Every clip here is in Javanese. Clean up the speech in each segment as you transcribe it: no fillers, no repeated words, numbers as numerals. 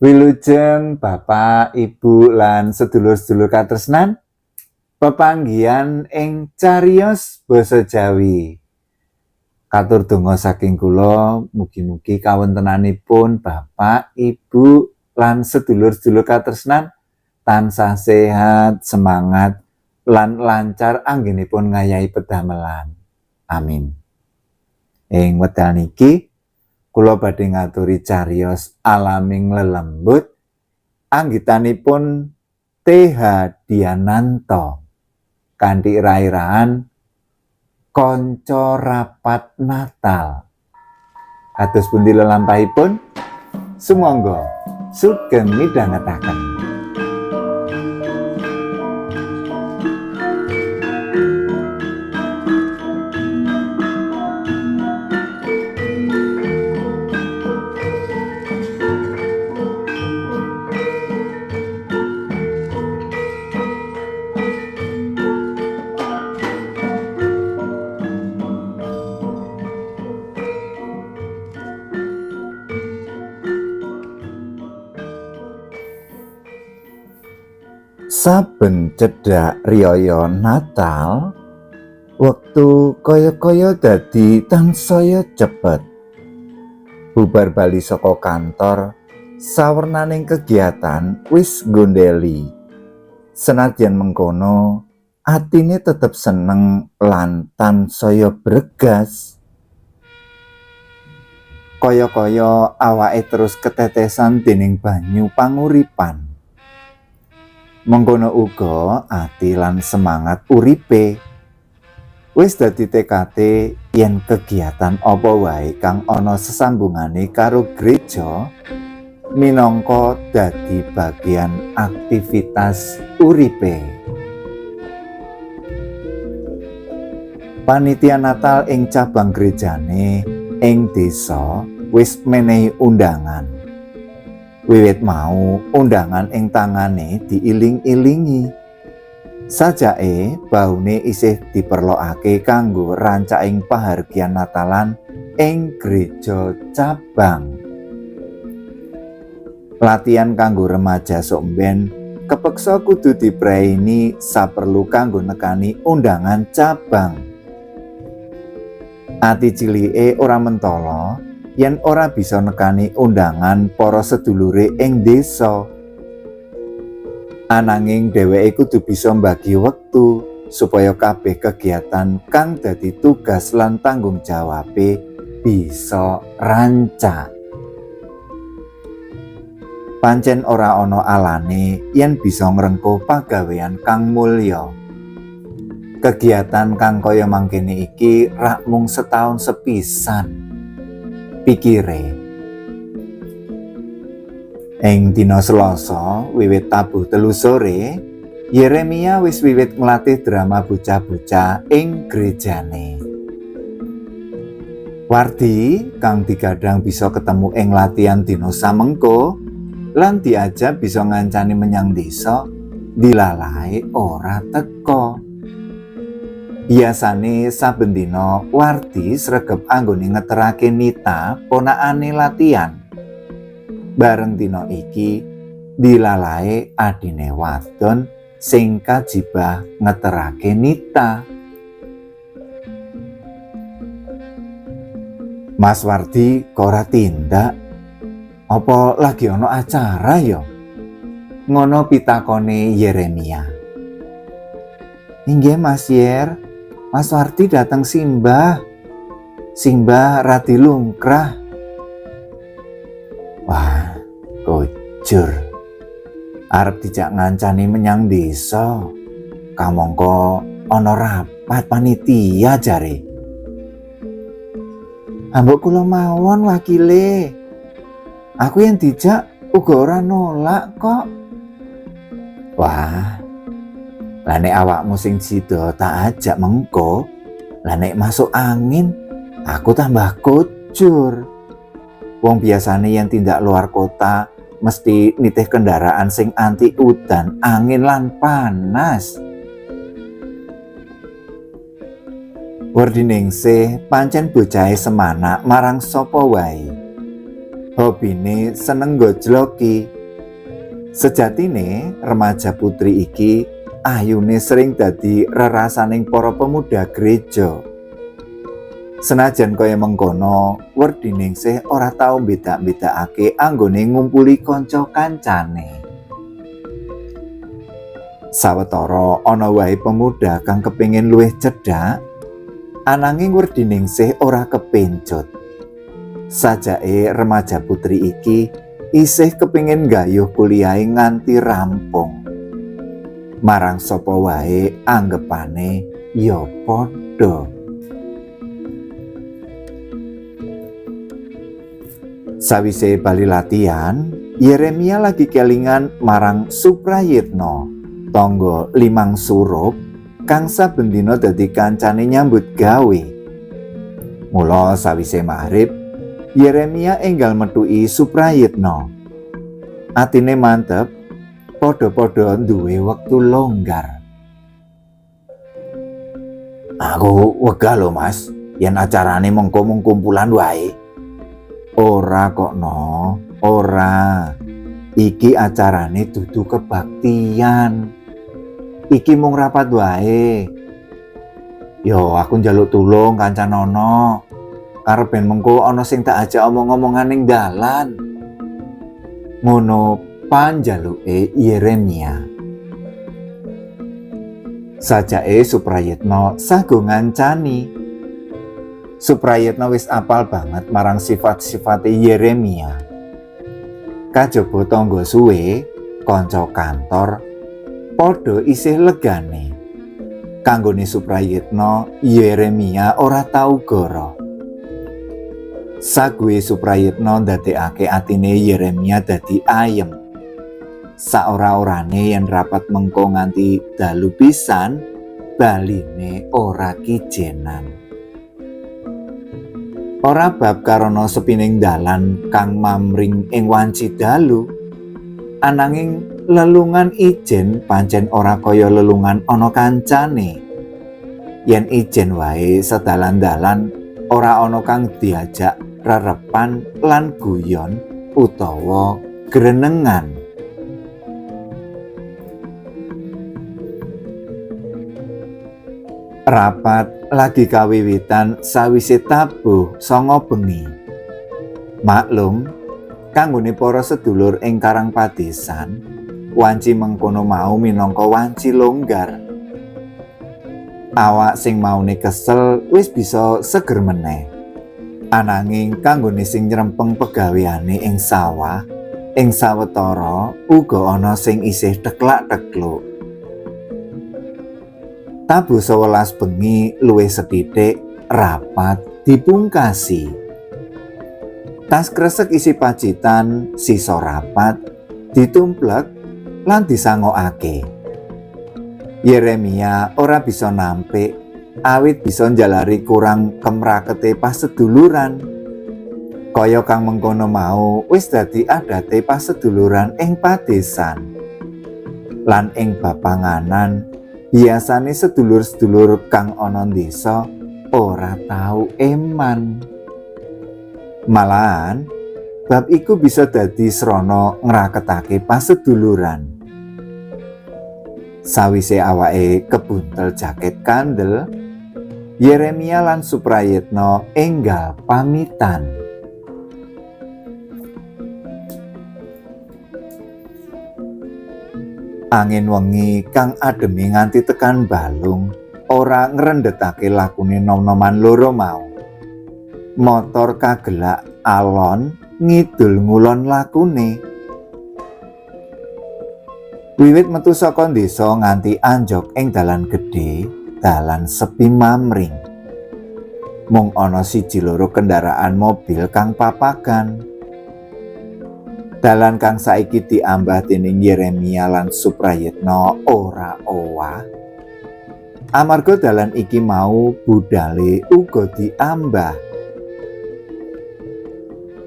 Wilujeng Bapak, Ibu lan sedulur-sedulur katresnan, pepanggihan ing cariyos basa Jawi. Katur donga saking kula, mugi-mugi kawontenanipun Bapak, Ibu lan sedulur-sedulur katresnan tansah sehat, semangat lan lancar anggenipun ngayahi pedamelan. Amin. Ing wekdal niki kula badhe ngaturi cariyos alaming lelembut anggitanipun TH Diananto kanthi rai-raan Kanca Rapat Natal. Kados pundi lelampahipun? Sumangga sugeng midhangetaken. Saben cedhak riyaya Natal, wektu kaya-kaya dadi tansaya cepet. Bubar bali saka kantor, sawernaning kegiatan wis nggondheli. Senadyan mengkono, atine tetep seneng lan tansaya bregas. Kaya-kaya awake terus ketetesan dening banyu panguripan. Mengkono uga ati lan semangat uripe. Wis dadi tekate yen kegiatan apa wae kang ana sesambungane karo gereja minangka dadi bagian aktivitas uripe. Panitia Natal ing cabang gerejane ing desa wis menehi undangan. Wiwit mau undangan ing tangane diiling-ilingi. Sajake baune isih diperlokake kanggo rancaking pahargyan Natalan ing gereja cabang. Latihan kanggo remaja sok mben kepeksa kudu dipreini saperlu kanggo nekani undangan cabang. Ati cilike ora mentala yen ora bisa nekani undangan para sedulure ing desa. Ananging dheweke kudu bisa mbagi wektu supaya kabeh kegiatan kang dadi tugas lan tanggung jawabe bisa rancak. Pancen ora ana alane yen bisa ngrengkuh pagawean kang mulya. Kegiatan kang kaya mangkene iki rak mung setahun sepisan. Pikire. Ing dina Selasa wiwit tabuh 3 sore, Yeremia wis wiwit nglatih drama bocah-bocah ing gerejane. Wardi kang digadang bisa ketemu ing latihan dina samengko lan diajak bisa ngancani menyang desa, dilalahe ora teka. Biasane saben dina Wardi sregep anggone ngeterake Nita ponakane latihan. Bareng dina iki dilalahe adine wadon sing kajibah ngeterake Nita. Mas Wardi kok ora tindak? Apa lagi ana acara ya? Ngono pitakone Yeremia. Inggih Mas Yer, Mas Wardi dateng simbah. Simbah radi lungkrah. Wah, kojur. Arep dijak ngancani menyang desa. Kamangka ana rapat panitia jare. Ambok kula mawon wakile. Aku yang dijak uga ora nolak kok. Wah, lah nek awakmu sing sida tak ajak mengko, lah nek masuk angin aku tambah kocur. Wong biasane yang tindak luar kota mesti nitih kendaraan sing anti udan, angin lan panas. Werdiningsih pancen bocahe semanak marang sapa wae. Hobine seneng gojloki. Sejatine remaja putri iki ayune sering dadi rerasaning para pemuda gereja. Senajan kaya mengkono, Werdiningsih ora tau mbedak-mbedakake anggone ngumpuli kanca kancane. Sawetara ana wae pemuda kang kepingin luwih cedhak, ananging Werdiningsih ora kepencut. Sajake remaja putri iki isih kepingin gayuh kuliahe nganti rampung. Marang sapa wae anggepane ya padha. Sawise bali latihan, Yeremia lagi kelingan marang Suprayitno, tangga limang surup kang saben dina dadi kancane nyambut gawe. Mula sawise maghrib, Yeremia enggal metuki Suprayitno. Atine mantep, padha-padha duwe wektu longgar. Aku wegah lho Mas, yen acarane mengko mung kumpulan wae. Ora kok no, ora. Iki acarane dudu kebaktian. Iki mung rapat wae. Yo aku njaluk tulung kancanono. Karep ben mengko ana sing tak ajak omong-omongan ning dalan. Ngono panjaluke Yeremia. Sajake Suprayitno sago ngancani. Suprayitno wis apal banget marang sifat-sifate Yeremia. Kajaba tangga suwe, kanca kantor, padha isih legane. Kanggone Suprayitno, Yeremia ora tau goro. Saguhe Suprayitno ndadekake atine Yeremia dadi ayem. Saora-orane yen rapat mengko nganti dalu pisan, baline ora kijenan. Ora bab karana sepining dalan kang mamring ing wanci dalu, ananging lelungan ijen pancen ora kaya lelungan ana kancane. Yen ijen wae sedalan-dalan ora ana kang diajak rerepan lan guyon utawa grenengan. Rapat lagi kawiwitan sawise tabuh 9 bengi. Maklum, kanggone para sedulur ing Karang Padesan, wanci mengkono mau minangka wanci longgar. Awak sing maune kesel wis bisa seger meneh. Ananging kanggone sing nyrempeng pegaweane ing sawah, ing sawetara uga ana sing isih teklak-tekluk. Tabuh 11 bengi luwih sethithik rapat dipungkasi. Tas kresek isi pacitan sisa rapat ditumplek lan disangokake. Yeremia ora bisa nampik awit bisa njalari kurang kemrakete paseduluran. Kaya kang mengkono mau wis dadi adate paseduluran ing padesan. Lan ing bapanganan biasane sedulur-sedulur kang ana desa ora tau eman. Malahan bab iku bisa dadi srana ngraketake paseduluran. Sawise awake kebuntel jaket kandel, Yeremia lan Suprayitno enggal pamitan. Angin wengi kang ademi nganti tekan balung ora ngrendhetake lakune nom-noman loro mau. Motor kagelak alon ngidul ngulon lakune. Wiwit metu saka desa nganti anjok ing dalan gedhe, dalan sepi mamring. Mung ana siji loro kendaraan mobil kang papagan. Dalan kang saiki diambah dening Yeremia lan Suprayitno ora owah. Amarga dalan iki mau budale uga diambah.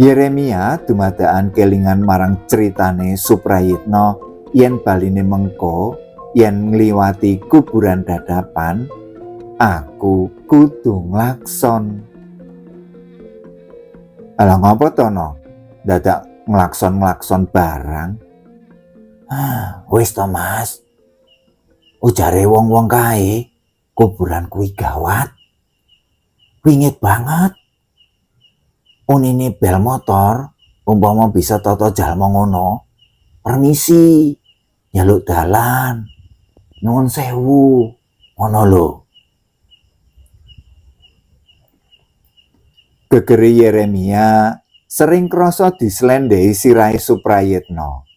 Yeremia dumadakan kelingan marang critane Suprayitno yen baline mengko yen ngliwati kuburan dadapan, aku kudu nglakson. Alah ngopo to no? Dadak nglakson-nglakson barang. Ah, wis to, Mas. Ujare wong-wong kae, kuburan kuwi gawat. Wingit banget. Unine bel motor, umpama bisa toto jalma ngono, permisi, njaluk dalan, nyuwun sewu, ngono lho. Gegere Yeremia sering krasa dislendhehi sirahe Suprayitna.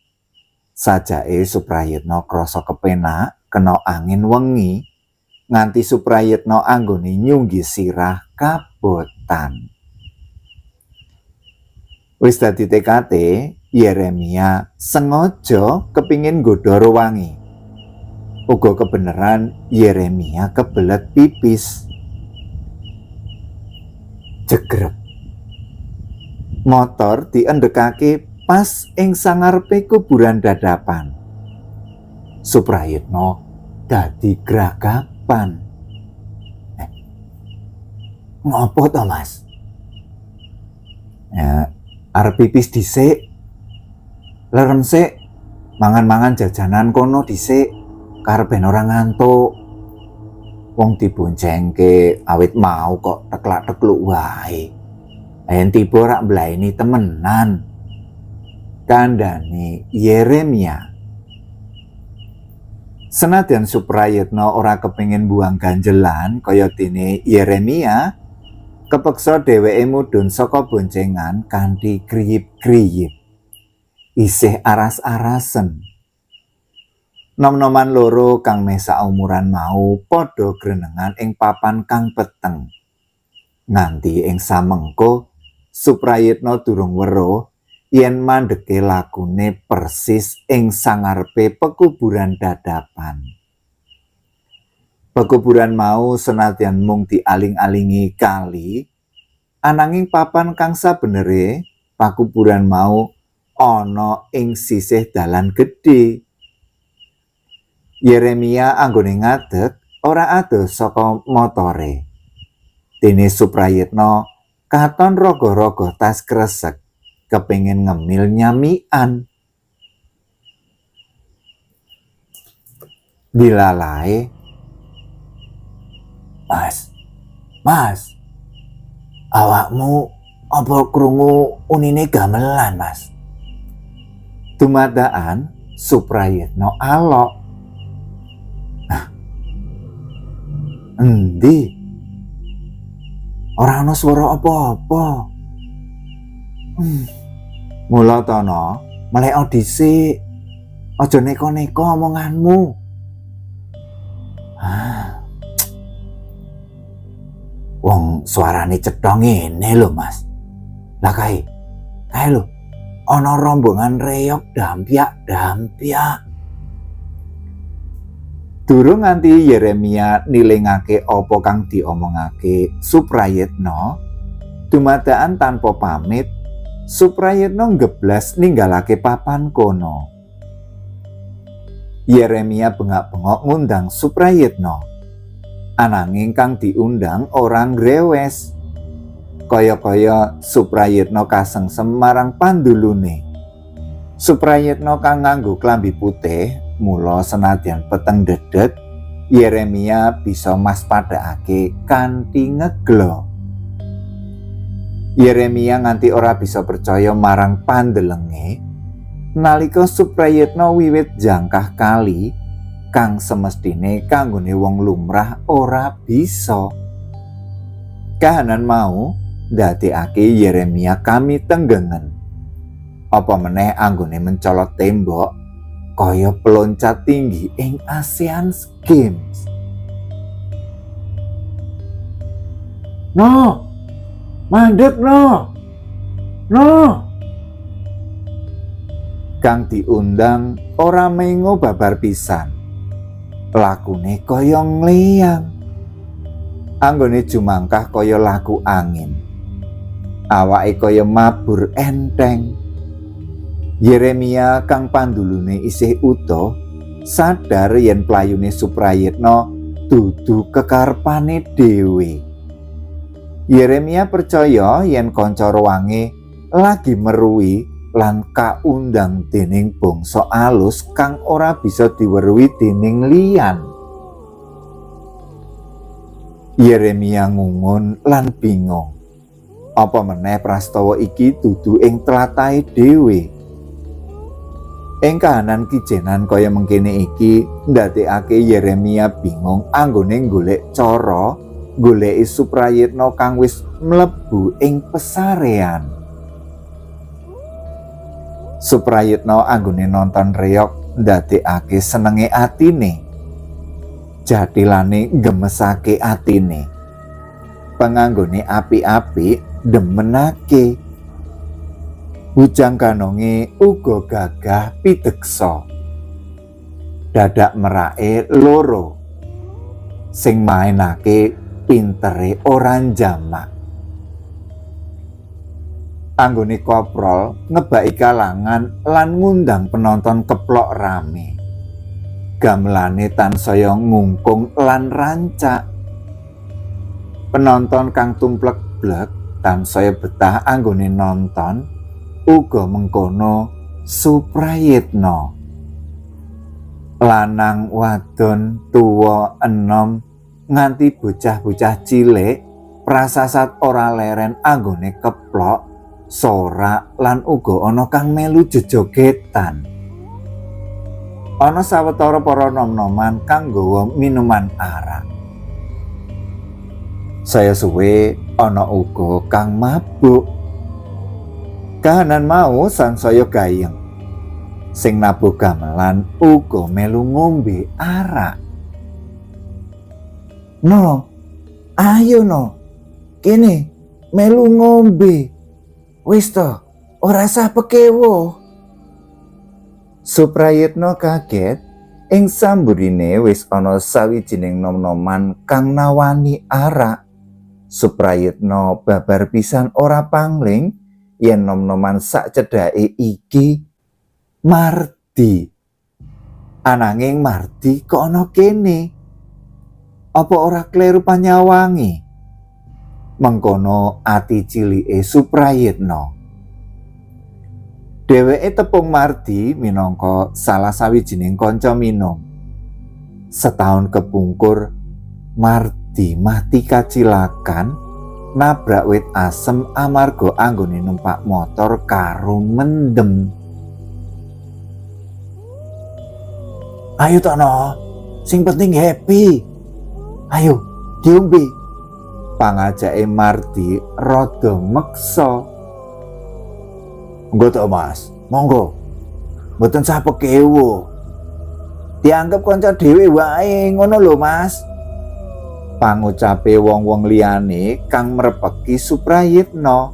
Sajake Suprayitna krasa kepenak kena angin wengi nganti Suprayitna anggone nyunggi sirah kabotan. Wis dadi tekate, Yeremia sengaja kepingin nggodha ruwangi. Uga kebeneran Yeremia kebelet pipis. Jegrep. Motor diendhekake pas ing sangarepe kuburan dadapan. Suprayitna dadi gragapan. Ngopo to, Mas? Ya, arep pipis dhisik. Lerem sik, mangan-mangan jajanan kono dhisik, karep ben ora ngantuk. Wong diboncengke awit mau kok teklak-tekluk wae. Yen tiba rak mblaeni temenan. Kandhane Yeremia. Senadyan Suprayitna ora kepengin buang ganjelan kaya dene Yeremia, kepeksa dheweke mudhun saka boncengan kanthi kriyip-kriyip. Isih aras-arasen. Nom-noman loro kang meh saumuran mau padha grenengan ing papan kang peteng. Nganti ing samengko Suprayitna durung weruh yen mandheke lakune persis ing sangarepe pekuburan dadapan. Pekuburan mau senadyan mung dialing-alingi kali, ananging papan kang sabenere pakuburan mau ana ing sisih dalan gedhe. Yeremia anggone ngadeg ora adoh saka motore. Dene Suprayitna katon rogoh-rogoh tas kresek, kepengin ngemil nyamikan. Dilalae, Mas, Mas, awakmu apa krungu unine gamelan, Mas? Dumadakan Suprayitna alok. Nah, endi? Ora ana swara apa-apa. Mula tono, meleko dhisik. Aja neko-neko omonganmu. Ah. Wong suarane cetha ngene lho, Mas. Lah kae. Kae lho. Ana rombongan reyok dampyak-dampyak. Durung nganti Yeremia nilingake apa kang diomongake Suprayitna, dumadakan tanpa pamit, Suprayitna nggeblas ninggalake papan kono. Yeremia bengak-bengok ngundang Suprayitna. Ananging kang diundang ora ngrewes. Kaya-kaya Suprayitna kasengsem marang pandulune. Suprayitna kang nganggo klambi putih, mula senadyan peteng dedet, Yeremia bisa maspadhakake kanthi ngeglo. Yeremia nganti ora bisa percaya marang pandelenge nalika Suprayitna wiwit jangkah kali kang semestine kanggone wong lumrah ora bisa. Kahanan mau ndadekake Yeremia kami tenggengen. Apa meneh anggone mencolot tembok kaya peloncat tinggi ing ASEAN Games. No, mandek no, no. Kang diundang ora mengo babar pisan. Lakune kaya ngliyang. Anggone jumangkah kaya laku angin. Awake kaya mabur enteng. Yeremia kang pandulune isih utuh sadar yen playune Suprayitna dudu kekarepane dhewe. Yeremia percaya yen kanca ruwange lagi meruhi lan kaundang dening bangsa alus kang ora bisa diweruhi dening liyan. Yeremia ngungun lan bingung. Apa meneh prastawa iki dudu ing tlathahe dhewe. Ing kahanan kijenan kaya mengkene iki ndadekake Yeremia bingung anggone golek cara goleki Suprayitna kang wis mlebu ing pesarean. Suprayitna anggone nonton reog ndadekake senenge atine. Jathilane gemesake atine. Penganggone apik-apik demenake. Bujang ganonge uga gagah pideksa. Dadak merake loro. Sing mainake pintere ora njamak. Anggone koprol ngebaki kalangan lan ngundang penonton keplok rame. Gamelane tansaya ngungkung lan rancak. Penonton kang tumplek blek tansaya betah anggone nonton, uga mengkono Suprayitna. Lanang wadon tuwa enom nganti bocah-bocah cilik prasasat ora leren anggone keplok, sorak lan uga ana kang melu jejogetan. Ana sawetara para nom-noman kang nggawa minuman arak. Saya suwe ana uga kang mabuk. Kahanan mau sansaya gayeng. Sing nabuh gamelan uga melu ngombe arak. No, ayo no, kene melu ngombe. Wis to, ora sah pekewuh. Suprayitna kaget ing samburine wis ana sawijining nom-noman kang nawani arak. Suprayitna babar pisan ora pangling yen nom-noman sak cedhake iki Mardi. Ananging Mardi kok ana kene? Apa ora kleru panyawange? Mengkono ati cilike Suprayitna. Dheweke tepung Mardi minangka salah sawijining kanca minum. Setahun kepungkur Mardi mati kacilakan nabrak wit asem amarga anggone numpak motor karo mendem. Ayo tono, sing penting happy. Ayo diombe. Pangajake Mardi rada meksa. Nggo to Mas, monggo. Mboten sah pekewuh. Dianggep kanca dhewe wae ngono lho Mas. Pangucape wong-wong liyane kang mrepeki Suprayitna.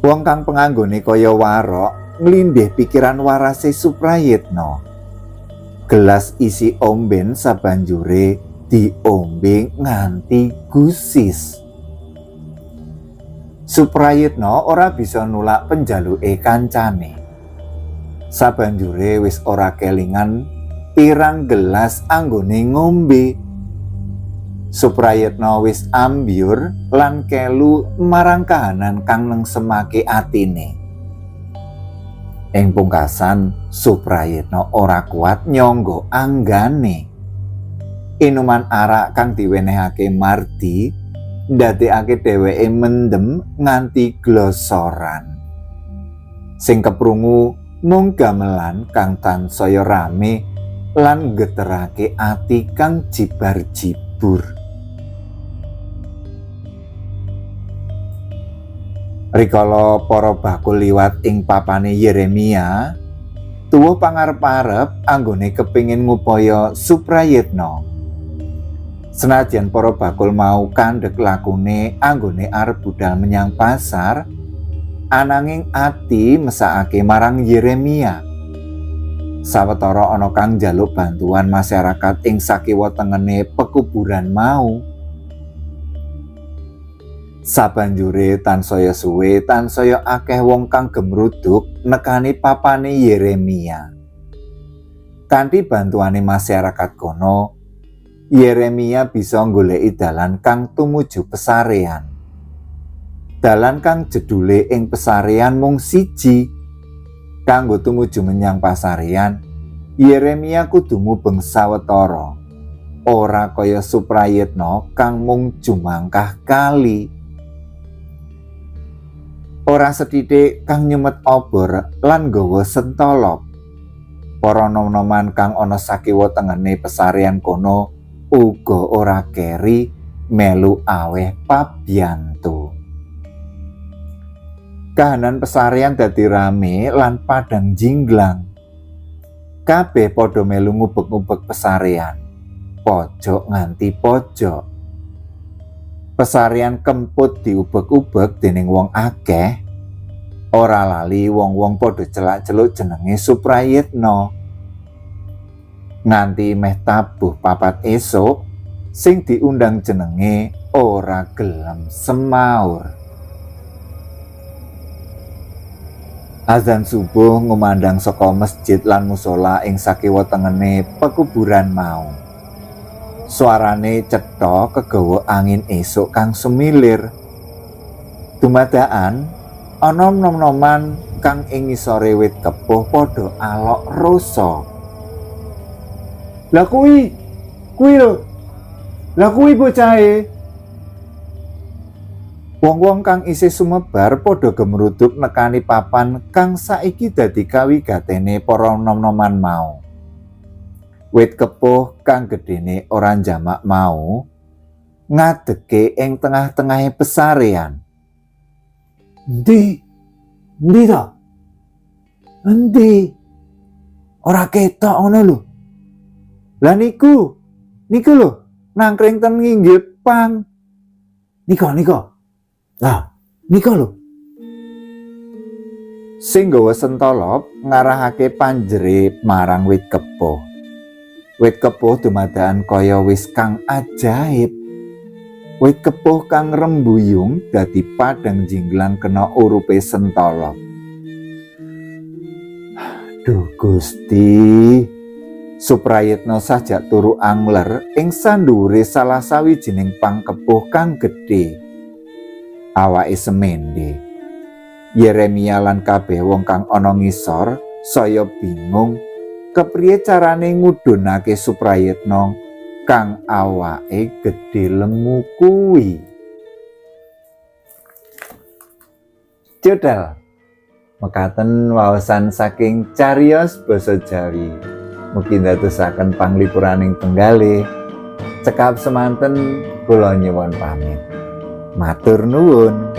Wong kang penganggone kaya warok nglindhih pikiran warase Suprayitna. Gelas isi omben sabanjure diombe nganti gusis. Suprayitna ora bisa nulak penjaluke kancane. Sabanjure wis ora kelingan pirang gelas anggone ngombe. Suprayitna wis ambyur lan kelu marang kahanan kang nengsemake atine. Ing pungkasan Suprayitna ora kuat nyangga anggane. Inuman arak kang diwenehake Mardi ndadekake dheweke mendem nganti glosoran. Sing keprungu mung gamelan kang tansaya rame lan nggeterake ati kang jibar-jibur. Rikala para bakul liwat ing papane Yeremia, tuwuh pangarep-arep anggone kepingin ngupaya Suprayitna. Senajan para bakul mau kandhek lakune anggone arep budal menyang pasar, ananging ati mesakake marang Yeremia. Sawetara ana kang njaluk bantuan masyarakat ing sakiwa tengene pekuburan mau. Sabanjure tansaya suwe tansaya akeh wong kang gemruduk nekani papane Yeremia. Kanthi bantuane masyarakat kono, Yeremia bisa nggoleki dalan kang tumuju pesarean. Dalan kang jedule ing pesarean mung siji. Kanggo tumuju menyang pasarean, Yeremia kudu mubeng sawetara. Ora kaya Suprayitna kang mung jumangkah kali. Ora sethithik kang nyumet obor lan nggawa sentolop. Para nom-noman kang ana sakiwa tengene pesarean kono uga ora keri melu aweh pabiyantu. Kahanan pesarean dadi rame lan padang jinglang. Kabeh padha melu ngubek-ngubek pesarean, pojok nganti pojok. Pesarean kemput diubek-ubek dening wong akeh. Ora lali wong-wong padha celak-celuk jenenge Suprayitna. Nganti meh tabuh 4 esuk, sing diundang jenenge ora gelem semaur. Azan subuh ngumandang saka masjid lan musala ing sakiwa tengene pekuburan mau. Suarane cetha kegawa angin esuk kang sumilir. Dumadakan ana nom-noman kang ing ngisore wit kepuh padha alok rasa. Lah kuwi, kuwi lho. Lah kuwi bocahe. Wong-wong kang isih sumebar padha gemruduk nekani papan kang saiki dadi kawigatene para nom-noman mau. Wit kepuh kang gedene ora njamak mau ngadeke ing tengah-tengahe pesarean. Endi? Endi to? Endi? Ora ketok ngono lho. Lah niku, niku lho, nangkring ten nginggil pang. Niko, niko. Lah, niko lho. Sing nggawa sentolop ngarahake panjere marang wit kepuh. Wit kepuh dumadakan kaya wis kang ajaib. Wit kepuh kang rembuyung dadi padang jinglang kena urupe sentolop. Duh Gusti, Suprayitna sajak turu angler ing sandhuwure salah sawijining pang kepuh kang gedhe. Awake semende. Yeremia lan kabeh wong kang ana ngisor saya bingung kepriye carane ngudhunake Suprayitna kang awake gedhe lemu kuwi. Cedal. Mekaten waosan saking cariyos basa Jawi. Mugi ndadosaken panglipuraning penggalih. Cekap semanten kula nyuwun pamit. Matur nuwun.